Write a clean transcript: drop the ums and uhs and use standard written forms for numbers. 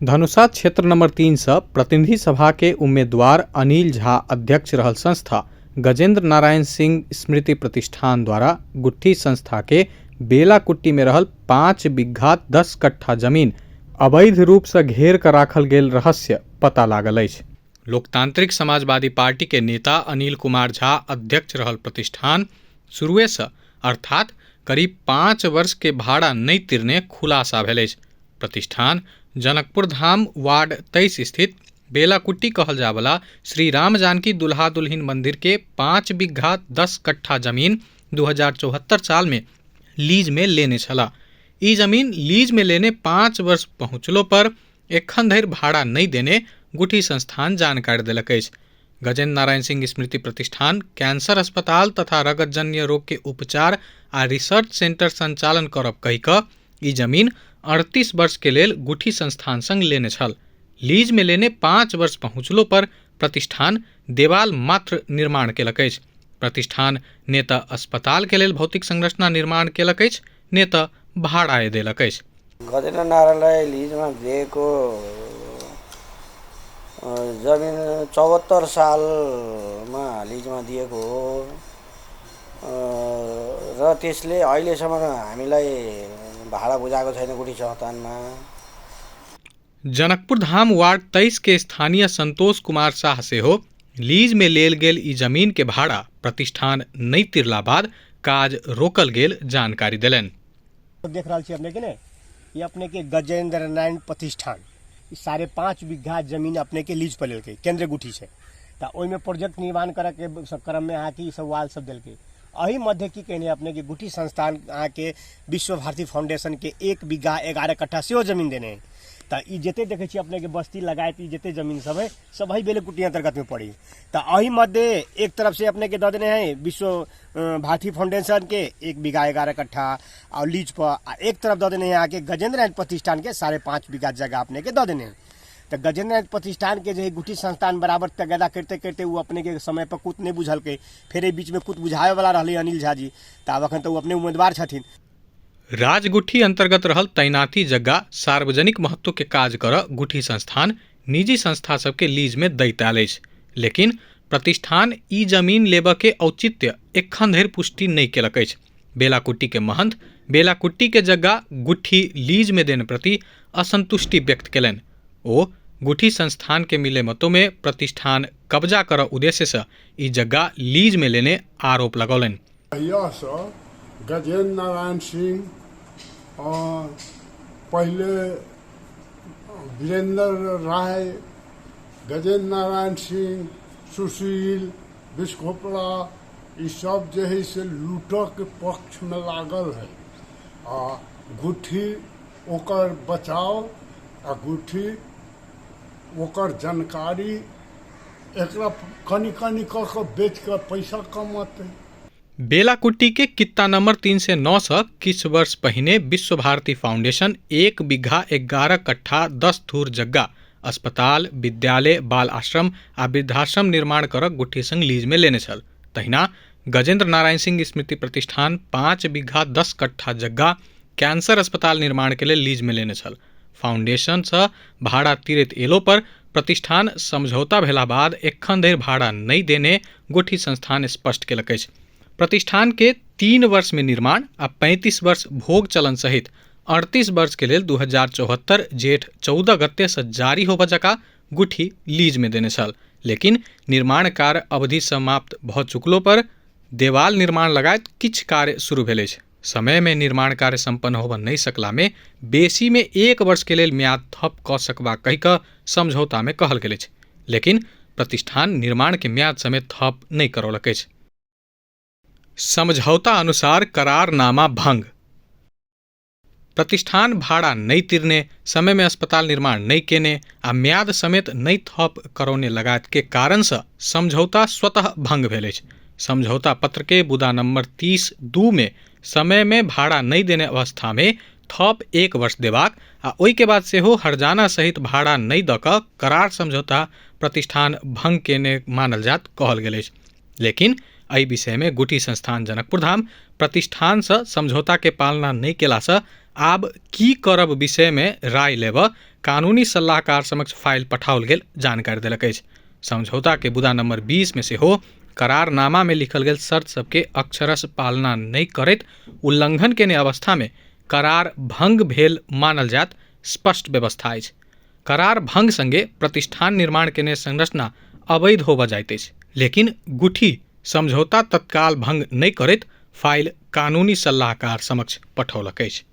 धनुषा क्षेत्र नंबर 3 सँ प्रतिनिधि सभा के उम्मीदवार अनिल झा अध्यक्ष रहल संस्था गजेंद्र नारायण सिंह स्मृति प्रतिष्ठान द्वारा गुट्ठी संस्था के बेलाकुट्टी में रहल 5 बीघा 10 कट्ठा जमीन अवैध रूप से घेर कर राखल गेल रहस्य पता लागल अछि। लोकतांत्रिक समाजवादी पार्टी के नेता अनिल कुमार झा अध्यक्ष रहल प्रतिष्ठान शुरुए से अर्थात करीब 5 वर्ष के भाड़ा नहि तिरने खुलासा भेल अछि। प्रतिष्ठान जनकपुर धाम वार्ड 23 स्थित बेलाकुट्टी कहल जावला श्री राम जानकी दुल्हा दुल्हिन मंदिर के 5 बीघा 10 कट्ठा जमीन 2074 साल में लीज में लेने छला। ई जमीन लीज में लेने 5 वर्ष पहुँचलो पर एखन धरि भाड़ा नहि देने गुठी संस्थान जानकारी देलक अछि। गजेंद्र नारायण सिंह स्मृति प्रतिष्ठान कैंसर अस्पताल तथा रगतजन्य रोग के उपचार आ रिसर्च सेंटर संचालन करब कहि कऽ ई जमीन 38 वर्ष के लेल गुठी संस्थान संग लेने छल। लीज में लेने 5 वर्ष पहुँचलो पर प्रतिष्ठान देवाल मात्र निर्माण केलक अछि। प्रतिष्ठान ने तऽ अस्पताल के लेल भौतिक संरचना निर्माण केलक अछि ने तऽ भाड़ा देलक अछि। गजेन्द्र नारायणलाई लिजमा दिएको जमिन 74 सालमा लिजमा दिएको हो र त्यसले अहिलेसम्म हामीलाई भाडा बुझाएको छैन गुठी संस्थानमा। जनकपुर धाम वार्ड 23 के स्थानीय संतोष कुमार शाह सेहो लीज में लेल गेल ई जमीन के भाड़ा प्रतिष्ठान नहि तिरला बाद काज रोकल गेल जानकारी देलनि। देख रहल छी अपने के ने, ये अपने के गजेंद्र नारायण प्रतिष्ठान 5.5 बीघा जमीन अपने के लीज पर लेलकै, केंद्र गुठी छै, तऽ ओहिमे प्रोजेक्ट निर्माण करऽ के क्रममे अहाँके ई सब वाल सब देलकै। एहि मध्य की कहने अपने के गुठी संस्थान अहाँके विश्व भारती फाउंडेशन के 1 बीघा 11 कट्ठा सेहो जमीन देने है। तऽ ई जते देखै छी अपने के बस्ती लगायत ई जते जमीन सब है सब एहि बेलेकुटी अंतर्गत में पड़ी। तऽ एहि मध्य एक तरफ से अपने के दऽ देने है विश्व भारती फाउंडेशन के 1 बीघा 11 कट्ठा और लीज पर, आ एक तरफ दऽ देने है अहाँके गजेंद्र नारायण प्रतिष्ठान के 5.5 बीघा जगह अपने के दऽ देने है। तऽ गजेंद्र नारायण प्रतिष्ठान के जे है गुठी संस्थान बराबर तगेदा करते करते वो अपने के समय पर कुत नहीं बुझलकै, फेर एहि बीचमे कुत बुझाबे वाला रहलै अनिल झा जी, तऽ आब अखन तऽ ओ अपने उम्मीदवार छथिन। राजगुठी अंतर्गत रहल तैनाती जगह सार्वजनिक महत्व के काज कर गुठी संस्थान निजी संस्था सबके लीज में दैत आयल अछि, लेकिन प्रतिष्ठान ई जमीन लेबऽ के औचित्य एखन धरि पुष्टि नहि केलक अछि। बेलाकुट्टी के महंत बेलाकुट्टी के जगह गुठी लीज में देने प्रति असंतुष्टि व्यक्त केलनि। ओ गुठी संस्थान के मिले मतों में प्रतिष्ठान कब्जा करऽ उद्देश्य से ई जगह लीज में लेने आरोप लगौलनि। यहसँ गजेन्द्र नारायण सिंह पहिले वीरेंद्र राय, गजेन्द्र नारायण सिंह, सुशील बिस्कोपड़ा, ई सब जे है से लूटक पक्षमे लागल है आ गुठी ओकर बचाव आ गुठी ओकर जानकारी एकरा कनि कनि कऽ कऽ बेच कऽ पैसा कमतै। बेलाकुट्टी के कित्ता नंबर 309 से किछु वर्ष पहिने विश्व भारती फाउंडेशन 1 बीघा 11 कट्ठा 10 धूर जग्गा अस्पताल, विद्यालय, बाल आश्रम आ वृद्धाश्रम निर्माण करक गुठी संग लीज में लेने छल। तहिना गजेंद्र नारायण सिंह स्मृति प्रतिष्ठान 5 बीघा 10 कट्ठा जग्गा कैंसर अस्पताल निर्माण के लिए लीज में लेने छल। फाउंडेशन से भाड़ा तिरैत एलो पर प्रतिष्ठान समझौता भेला बाद एखन धरि भाड़ा नहि देने गुठी संस्थान स्पष्ट केलक अछि। प्रतिष्ठान के 3 वर्ष में निर्माण आ 35 वर्ष भोग चलन सहित 38 वर्ष के लेल 2074 जेठ 14 गते से जारी होबऽ जका गुठी लीज में देने छल, लेकिन निर्माण कार्य अवधि समाप्त भऽ चुकलो पर देवाल निर्माण लगायत किछु कार्य शुरू भेल अछि। समय में निर्माण कार्य संपन्न होबऽ नहि सकला में बेसी में 1 वर्ष के लेल म्याद थप कऽ सकबा कहि कऽ समझौता में कहल गेल अछि, लेकिन प्रतिष्ठान निर्माण के म्याद समेत थप नहि करौलक अछि। समझौता अनुसार करारनामा भंग। प्रतिष्ठान भाड़ा नहि तिरने, समय में अस्पताल निर्माण नहि केने आ म्याद समेत नहि थप करौने लगायत के कारण से समझौता स्वतः भंग भेल अछि। समझौता पत्र के बुदा नंबर 30(2) में समय में भाड़ा नहि देने अवस्था में थप 1 वर्ष देबाक आ ओहि के बाद सेहो हर्जाना सहित भाड़ा नहि दऽ कऽ करार समझौता प्रतिष्ठान भंग केने मानल जात कहल गेल अछि। लेकिन एहि विषय में गुठी संस्थान जनकपुर धाम प्रतिष्ठान से समझौता के पालना नहि केला से आब की करब विषयमे राय लेबऽ कानूनी सल्लाहकार समक्ष फाइल पठाओल गेल जानकारी देलक अछि। समझौताके बुदा नम्बर 20 मे सेहो करारनामामे लिखल गेल शर्त सबके अक्षरश पालना नहि करैत उल्लंघन केने अवस्थामे करार भंग भेल मानल जायत स्पष्ट व्यवस्था अछि। करार भंग संगे प्रतिष्ठान निर्माण केने संरचना अवैध होबऽ जाइत अछि, लेकिन गुठी समझौता तत्काल भंग नहि करैत फाइल कानूनी सल्लाहकार समक्ष पठौलक अछि।